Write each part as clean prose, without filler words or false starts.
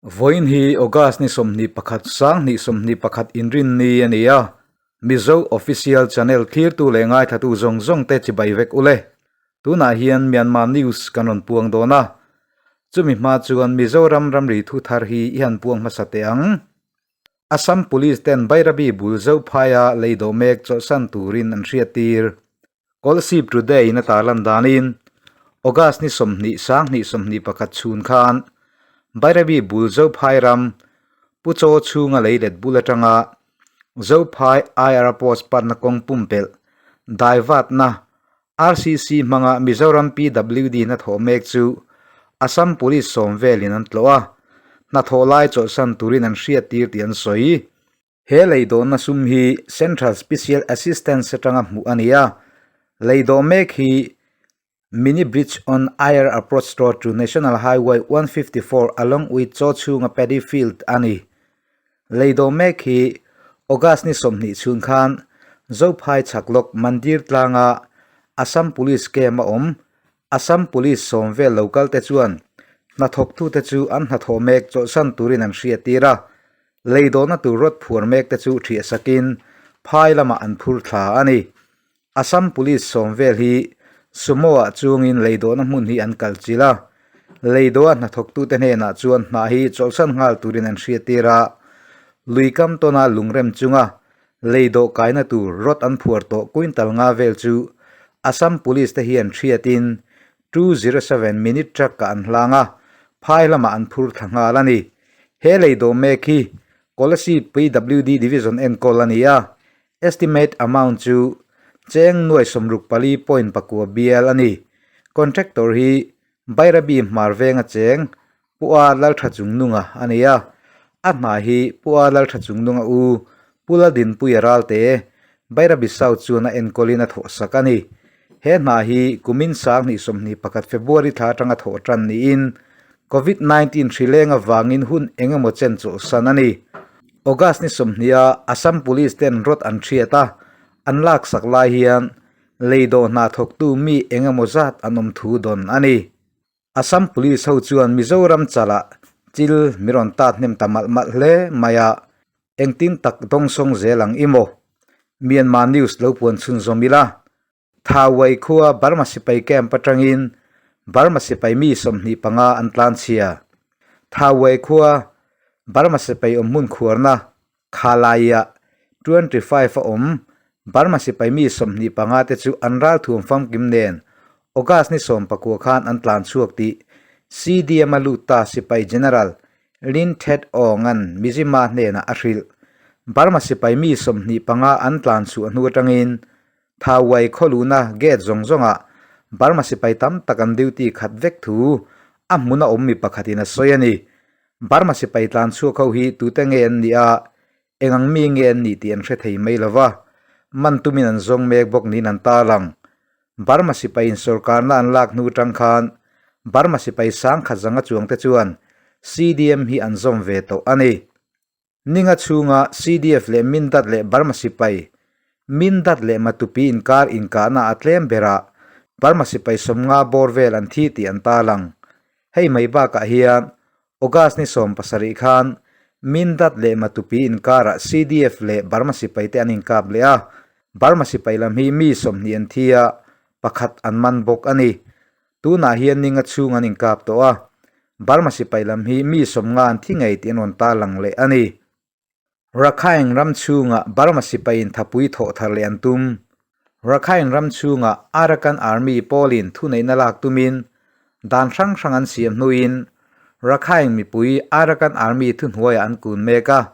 Vawiin hi August ni 21 2021 inrinni a ni a, Mizo Official Channel thlirtu leh ngaithlatu zawng zawng te chibai vek ule. Tunah hian Myanmar News kan rawn puang dawn a, chumi hma chuan Mizoram ramri thu thar hi i han puang hmasa teh ang. Assam Police ten Bairabi bul Zophaia lei dawh mek chawlhsan turin an hriattir. Kawlsip Today in a tarlan danin August ni 20 sang 21 chhun khan Bairabi bul Zophai ram Pu Chaw chhunga lei let bul atanga Zophai IR Post panna kawng pumpelh daivatna RCC hmanga Mizoram PWD hnathawh mek chu Assam Police sawm velin an tlawh a, hnathawh lai chawlhsan turin an hriattir tih an sawi. He leidawnna sum hi Central Special Assistance atanga hmuh a ni a, leidawh mek hi Mini Bridge on Air Approach Road to National Highway 154 along with Chaw chhunga Paddy Field a ni. Leidawh mek hi August ni 20 chhun khan Zophai chhaklawk Mandir tlanga Assam Police Camp a awm. Assam Police sawm vel lo kal te chuan hnathawktute chu an hnathawh mek chawlhsan turin an hriattir a, Lei dawhna tur rawt phuar mek te chu thiah sakin phai lamah an phur thla a ni. Assam Police sawm vel hi Sumo ah chungin lei dawhna hmun hi an kal chilh a. Lei dawha hnathawktute hnenah chuan hnah hi chawlhsan nghal turin an hriattir a. Lui kam tawna lungrem chunga lei dawh kaina tur rawt an phuar tawh quintal nga vel chu Assam Police te hian hriatin 207 minute truck ah an hlang a, phai lamah an phur thla nghal a ni. He lei dawh mek hi Kolasib PWD Division enkawl a ni a, estimate amount chu cheng nuai 64 point pakua bial a ni. Contractor hi Bairabi Hmar venga cheng Pu A Laltha Chungnunga a ni a, a hna hi Pu A Laltha Chungnunga u Pu Laldinpuia Ralte, Bairabi South chuan a enkawlin a thawhsak a ni. He hna hi kumin 2021 February thla atanga thawh tan niin Covid 19 hri leng avangin hun eng emaw chen chawlhsan a ni. August ni 20 a Assam Police ten rawt an hriat a, an laksak lai hian lei dawh hna thawktu mi eng emaw zat an awm thu dawn a ni. Assam Police ho chuan Mizoram chalah chil mi rawn tat hnem ta malh malh hle mai a, engtin tak dawngsawng zel ang i maw? Myanmar News lo puan chhunzawm ila, Thawai khua Burma sipai camp atangin Burma sipai mi 25 an tlan chhia. Thawai khua Burma sipai awm hmun khuarna Khalaiah 25 a awm. Burma sipai mi 25 te chu an ralthuam famkim nen August ni 19 khan an tlan chhuak tih CDM a lut ta sipai General Lin Thet Aung-a'n Mizima hnenah a hrilh. Burma sipai mi 25 an tlan chhuah hnu atangin Thawai khawluhna gate zawng zawngah Burma sipai tam tak an duty khat vek thu a hmuna awm mi pakhatin a sawi a ni. Burma sipai tlan chhuak ho hi tute nge an nih a, eng ang mi nge an nih tih an hre thei mai lo va, man tumin an zawng mek bawk niin an tarlang. Burma sipaiin sorkarna an lak hnu tang khan Burma sipai sangkhat zanga chuangte chuan CDM hi an zawm ve tawh a ni. Ninga chhunga CDF leh Mindat leh Burma sipai, Mindat leh Matupi inkar inkahna a tlem berah Burma sipai 50 bawr vel an thi tih an tarlang. Hei mai bakah hian August ni 17 khan Mindat leh Matupi inkarah CDF leh Burma sipai te an inkap leh a, Burma sipai lam hi mi 20 an thi a, pakhat an man bawk a ni. Tunah hian ninga chhung an inkap tawh a, Burma sipai lam hi mi 50 an thi ngei tih an rawn tarlang leh a ni. Rakhine ram chhunga Burma sipaiin thapui thawh thar leh an tum. Rakhine ram chhunga Arakan Army pawlin thuneihna lak tumin dan hrang hrang an siam hnuin Rakhine mipui Arakan Army thuhnuaiah an kun mek a,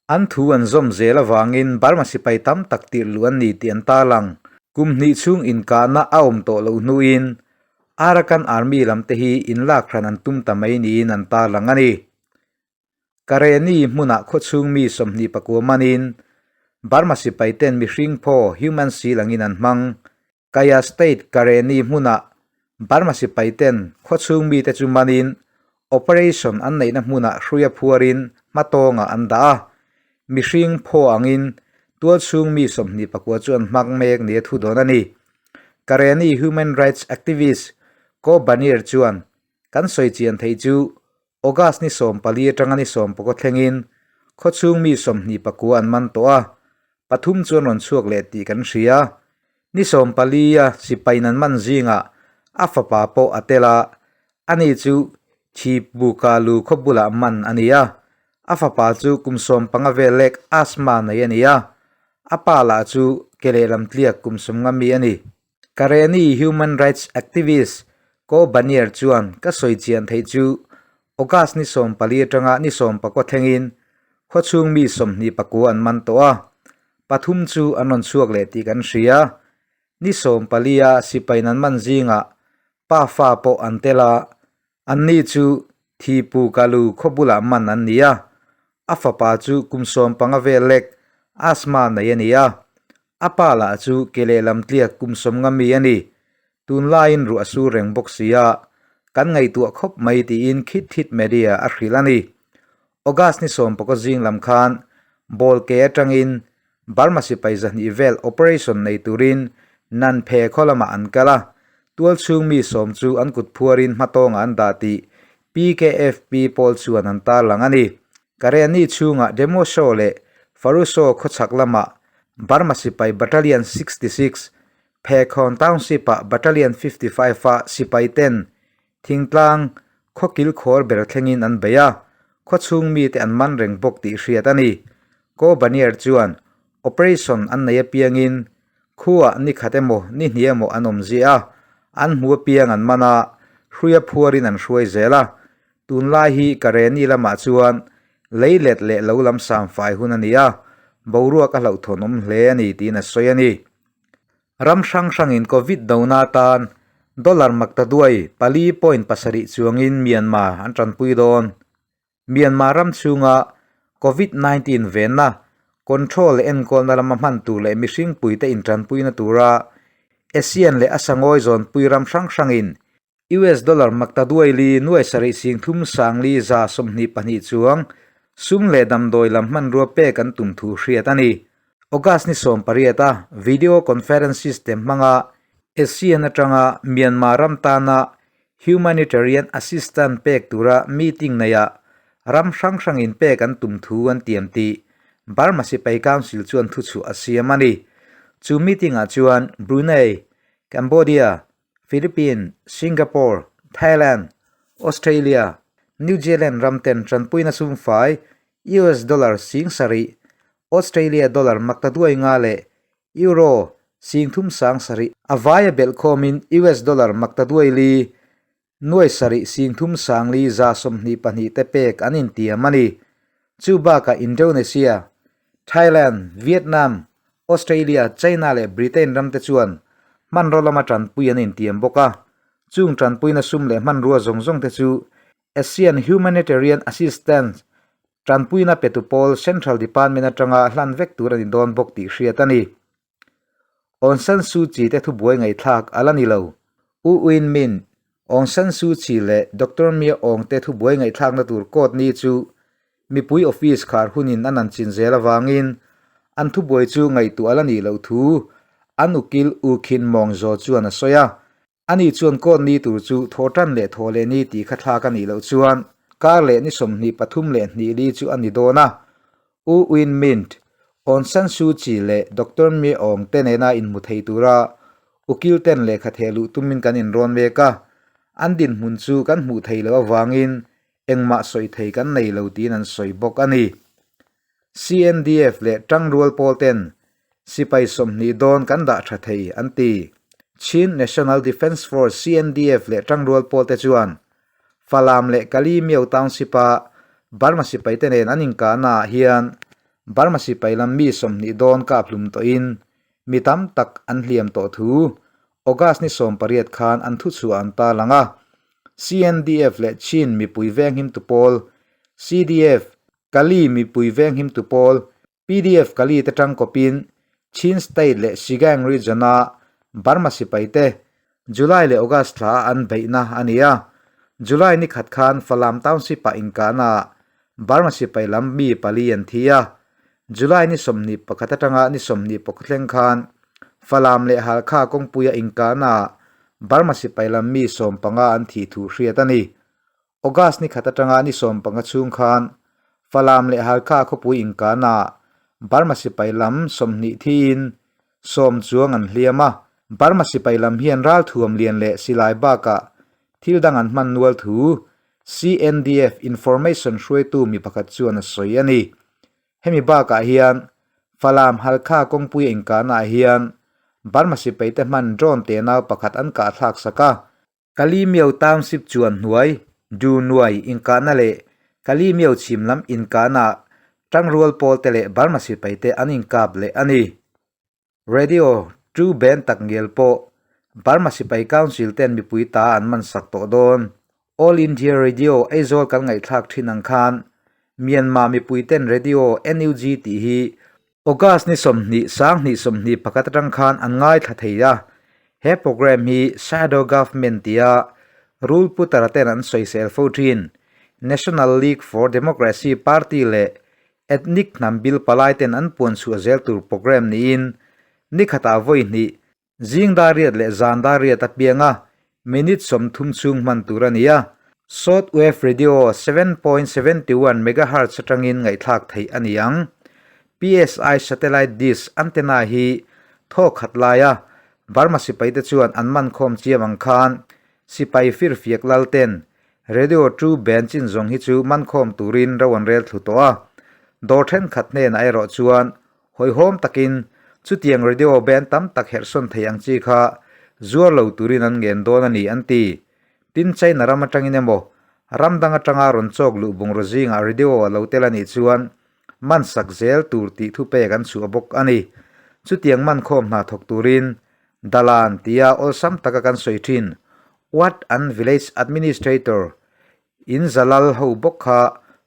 an thu an zawm zel avangin Burma sipai tam tak tirh luh an ni tih an tarlang. Kum hnih chhung inkahna a awm tawh loh hnuin Arakan Army lamte hi inlak hran an tum ta mai niin an tarlang a ni. Kareni hmunah khawchhung mi 29 manin Burma sipai ten mihring phaw human seal angin an hmang. Kaya State Kareni hmunah Burma sipai ten khawchhung mite chu manin operation an neihna hmunah hruia phuarin hmatawngah an dah a. Mihring phaw angin tualchhung mi 29 chu an hmang mek nia thu dawn a ni. Kareni human rights activist Ko Banir chuan kan sawi chian thei chu. August ni 14 atanga ni 19 thlengin khawchhung mi 21 an man tawh a, pathum chu an rawn chhuak leh tih kan hria. Ni 14 a sipain an man zingah a fapa pawh a tel a, ani chu Thipbukalu khaw bulah man a ni a, a fapa chu kum 15 vel lek asthma nei a ni a, a pa lah chu ke lehlam tliak kum 50 mi a ni. Kareni human rights activist Ko Banier chuan ka sawi chian theih chu August ni 14 atanga ni 19 thlengin khawchhung mi 29 an man tawh a, pathum chu an rawn chhuak leh tih kan hria. Ni 14 a sipain an man zingah pa fa pawh an tel a, anni chu Thipu Kalu khaw bulah man an ni a, a fapa chu kum 15 vel lek asthma nei a ni a, a pa lah chu ke lehlam tliak kum 50 mi a ni. Tunlaiin ruah a sur reng bawk si a, kan ngaihtuah khawp mai tiin Khit Thit Media a hrilh a ni. August ni 19 zing lam khan ball ke atangin Burma sipai 200 vel operation nei turin Nan Phe khaw lamah an kal a, tualchhung mi 10 chu an kut phuarin hmatawngah an dah tih PKFP pawl chuan an tarlang a ni. Kareni chhungah Demoso leh Faruso khawchhak lamah Burma sipai Battalion 66, Phekhawn Township-ah Battalion 55-a sipai ten Thingtlang khaw kilkhawr ber thlengin an bei a, khawchhung mite an man reng bawk tih hriat a ni. Ko Banier chuan operation an nei apiangin khuah ni khat emaw ni hnih emaw an awm ziah a, an hmu apiang an man a, hruia phuarin an hruai zel a. Tunlai hi Kareni lamah chuan lei let leh lo lam samfai hun a ni a, boruak a hlauhthawn awm hle a ni tiin a sawi a ni. Ram hrang hrangin Covid dona atan dollar maktaduai 4.7 chuangin Myanmar an tanpui dawn. Myanmar ram chhunga Covid 19 venna, control leh enkawlna lama hman tur leh mihring puite intanpuina tura ASEAN leh a sangawi zawnpui ram hrang hrangin US dollar maktaduai li nuai sarih sing thum sang li 22 chuang sum leh damdawi lam hmanrua pek an tum thu hriat a ni. August ni 18 a video conference system hmanga ASEAN atanga Myanmar ram tana humanitarian assistance pek tura meeting neihah ram hrang hrangin pek an tum thu an tiam tih Burma Sipai Council chuan thuchhuah a siam a ni. Chu meeting-ah chuan Brunei, Cambodia, Philippines, Singapore, Thailand, Australia, New Zealand ram ten tanpuina sumfai US dollar 7,000, Australia dollar 500 leh Euro 3,700 a vaia belh khawmin US dollar 4 7,324 te pek an intiam a ni. Chu bakah Indonesia, Thailand, Vietnam, Australia, China leh Britain ramte chuan hmanraw lama tanpui an intiam bawk a. Chung tanpuina sum leh hmanrua zawng zawng te chu ASEAN Humanitarian Assistance tanpuina petu pawl Central Department atanga hlan vek tur a ni dawn bawk tih hriat a ni. Aung San Suu Kyi te thubuai ngaihthlak a la ni lo. U Win Myint, Aung San Suu Kyi leh Doctor Mya Aung te thubuai ngaihthlakna tur court ni chu mipui office khar hunin an an chin zel avangin an thubuai chu ngaihtuah a la nih loh thu an ukil U Khin Maung Zaw chuan a sawi a. Ani chuan court ni tur chu thaw tan leh thaw leh ni tih kha thlak a nih loh chuan kar leh ni 23 li chu a ni dawn a. U Win Myint, Aung San Suu Kyi leh Doctor Mya Aung te nena inhmu thei tura ukil ten lehkha theh luh tumin kan inrawn mek a, an dinhmun chu kan hmuh thei loh avangin engmah sawi thei kan nei lo tiin an sawi bawk a ni. CNDF leh Tangrual pawl ten sipai 20 dawn kan dah tha thei an ti. Chin National Defence Force, CNDF, leh Tangrual pawl te chuan Falam leh Kali Myo Township-a Burma sipai te nen an inkahnaah hian Burma sipai lam mi 20 dawn kap hlum tawhin mi tam tak an hliam tawh thu August ni 18 khan an thuchhuah an tarlang a. CNDF leh Chin mipui venghimtu pawl, CDF, Kali mipui venghimtu pawl, PDF Kali te tangkawpin Chin State leh Sagaing Region-a Burma sipai te July leh August thla a an beihna a ni a. July ni khat khan Falam Township-ah inkahnaah Burma sipai lam mi pali an thi a. July ni 21 atanga ni 24 thleng khan Falam leh Halkha kawngpuia inkahnaah Burma sipai lam mi 15 an thih thu hriat a ni. August ni khat atanga ni 15 chhung khan Falam leh Halkha khawpui inkahnaah Burma sipai lam 20 thiin 10 chuang an hliam a. Burma sipai lam hian ralthuam lian leh silai bakah thil dang an hman nual thu CNDF information hruaitu mi pakhat chuan a sawi a ni. Hemi bakah hian Falam Halkha kawngpui inkahnaah hian Burma sipaite hman drone tenau pakhat an kahthlak sak a. Kalimiao Township chuan hnuai, Du Nuai inkahna leh Kalimiao chhim lam inkahnaah tangrual pawlte leh Burma sipaite an inkap leh a ni. Radio True Band tak ngial pawh Burma Sipai Council ten mipui ta an man sak tawh dawn. All India Radio Aizawl kan ngaihthlak thin ang khan Myanmar mipui ten Radio NUG tih hi August ni 20 2021 atang khan an ngaithla thei a. He program hi Shadow Government tia rule putara ten an sawisel fo thin. National League for Democracy Party leh Ethnic hnam bil palai ten an puan chhuah zel tur programme niin ni khatah vawi hnih, zing dar riat leh zan dar riat apianga minute 30 chhung hman tur a ni a. Short wave radio 7.71 megahertz atangin ngaihthlak theih a ni ang. PSI satellite dish antenna hi thaw khat laia Burma sipaite chuan an man khawm chiam ang khan sipai firfiak lal ten Radio True Band chin zawng hi chu mankhawm turin ro an rel thlu tawh a. Dawr thenkhat hnenah erawh chuan hawihhawm takin chutiang radio band tam tak herhsawn thei ang chi kha zuar lo turin an ngen dawn a ni an ti. Tin China ram atangin emaw ram dang atanga rawn chawk luh bungraw zingah radio a lo tel a nih chuan man sak zel tur tih thupek an chhuah bawk a ni. Chutiang mankhawm hna thawk turin Dalan tia awlsam taka kan sawi thin Ward and Village Administrator in Zalal ho bawk kha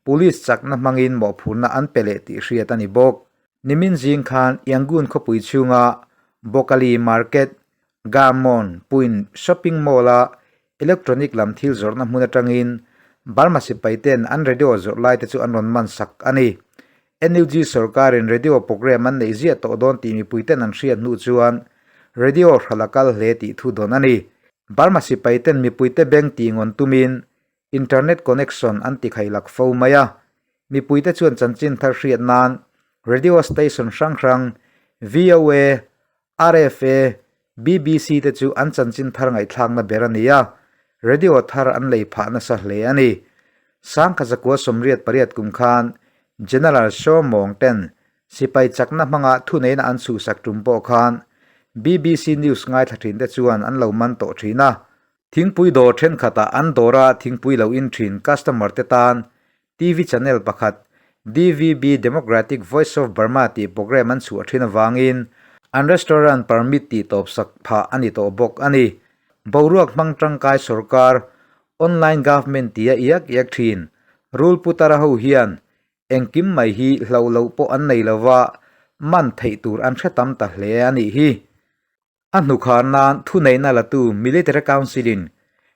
Police chakna hmangin mawhphurhna an pe leh tih hriat a ni bawk. Nimin zing khan Yangon khawpui chhunga Bokali Market, Garmon Point Shopping Mall-a electronic lam thil zawrhna hmun atangin Burma sipaiten an radio zawrh laite chu an rawn man sak a ni. NUG sorkarin radio programme an neih ziah tawh dawn tih mipuiten an hriat hnu chuan radio hral a kal hle tih thu dawn a ni. Burma sipaiten mipuite beng tih ngawn tumin internet connection an ti khailak fo mai a. Mipuite chuan chanchin thar hriat nan radio station hrang hrang VOA, RFA, BBC te chu an chanchin thar ngaihthlakna ber a ni a, radio thar an lei phah nasa hle a ni. 1988 kum khan General Shaw Mawng ten sipai chakna hmanga thuneihna an chhuhsak tum pawh khan BBC News ngaithla thin te chuan an lo man tawh thin a. Thingpui dawr thenkhatah an dawra thingpui lo in thin customer te tan TV channel pakhat DVB Democratic Voice of Burma tih programme an chhuah thin avangin an restaurant permit tih tawpsak phah a ni tawh bawk a ni. Boruak hmang tangkai sorkar online government tia iak iak thin rule putara ho hian engkim mai hi hloh loh pawh an nei lova man theih tur an hre tam ta hle a nih hi. A hnukhar nan thuneihna latu Military Council-in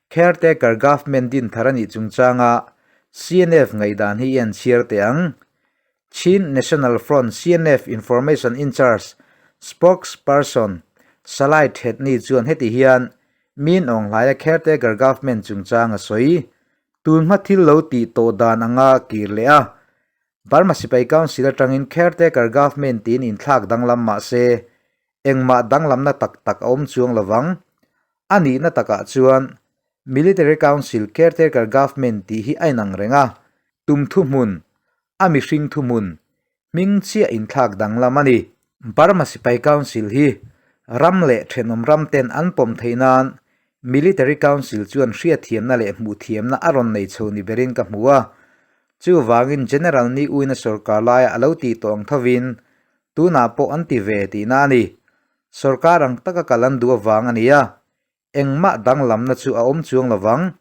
Caretaker Government din thar a nih chungchanga CNF ngaihdan hi i an chhiar teh ang. Chin National Front CNF Information In-Charge Spokesperson Salai Thetni chuan heti hian Min Aung Hlaia Caretaker Government chungchang a sawi. Tun hma thil lo tih tawh dan anga kir leh a. Burma Sipai Council atangin Caretaker Government tiin inthlak danglam mah se, engmah danglamna tak tak a awm chuang lovang. A nihna takah chuan Military Council Caretaker Government tih hi a inang reng a, tum thuhmun, a mihring thuhmun, hming chiah inthlak danglam a ni. Burma Sipai Council hi ram leh thenawm ram ten an pawm theih nan Military Council chuan hriatthiamna leh hmuhthiamna a rawn nei chho ni berin ka hmu a. Chuvangin General Ni Uina sorkar laia a lo tih tawh ang thovin tunah pawh an ti ve tihna a ni. Sorkar ang taka kal an duh avang a ni a, engmah danglamna chu a awm chuang lovang.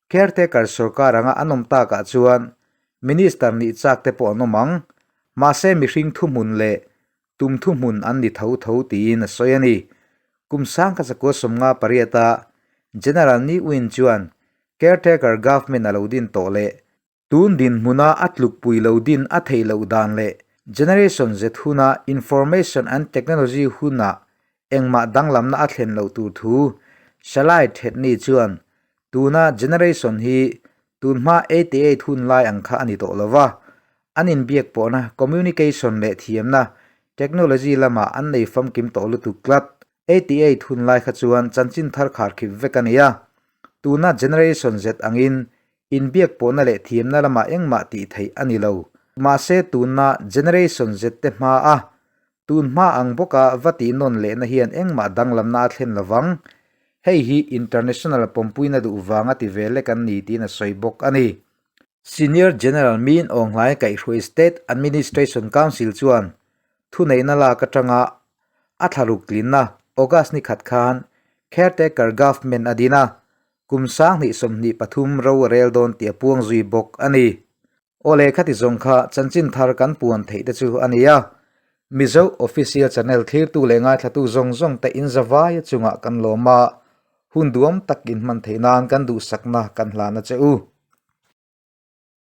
Caretaker sorkar anga an awm takah chuan Minister nih chak te pawh an awm ang, mahse mihring thuhmun leh tum thuhmun an ni tho tho tiin a sawi a ni. Kum 1958 a General Ni Win chuan Caretaker Government a lo din tawh leh tun dinhmuna a tlukpui lo din a theih loh dan leh Generation Z huna Information and Technology hunah engmah danglamna a thlen loh tur thu Shalai Thetni chuan tuna generation hi Tunhma 88 hun lai ang kha a ni tawh lo va, an inbiak pawhna, communication, leh thiamna, technology, lamah an nei famkim tawh lutuk tlat. 88 hun lai kha chuan chanchin thar kharkhip vek a ni a, tuna Generation Z angin inbiak pawhna leh thiamna lamah engmah tih theih a ni lo. Mahse tuna Generation Z te hmaa Tun hma ang bawka va tih nawn lehna hian engmah danglamna a thlen lovang. Hei hi international pawmpuina duh vanga ti ve lek an ni tiin a sawi bawk a ni. Senior General Min Aung Hlaing kaihhruai State Administration Council chuan thuneihna lak atanga a thlaruk tlinna August ni khat khan Caretaker Government a din a, kum 2023 ro a rel dawn tih a puang zui bawk a ni. Aw leh khati zawng kha chanchin thar kan puan theih te chu a ni a, Mizo Official Channel thlirtu leh ngaithlatu zawng zawng te in zavaia chungah kan lawm a, hun duam tak in hman theih nan kan duhsakna kan hlan a che u.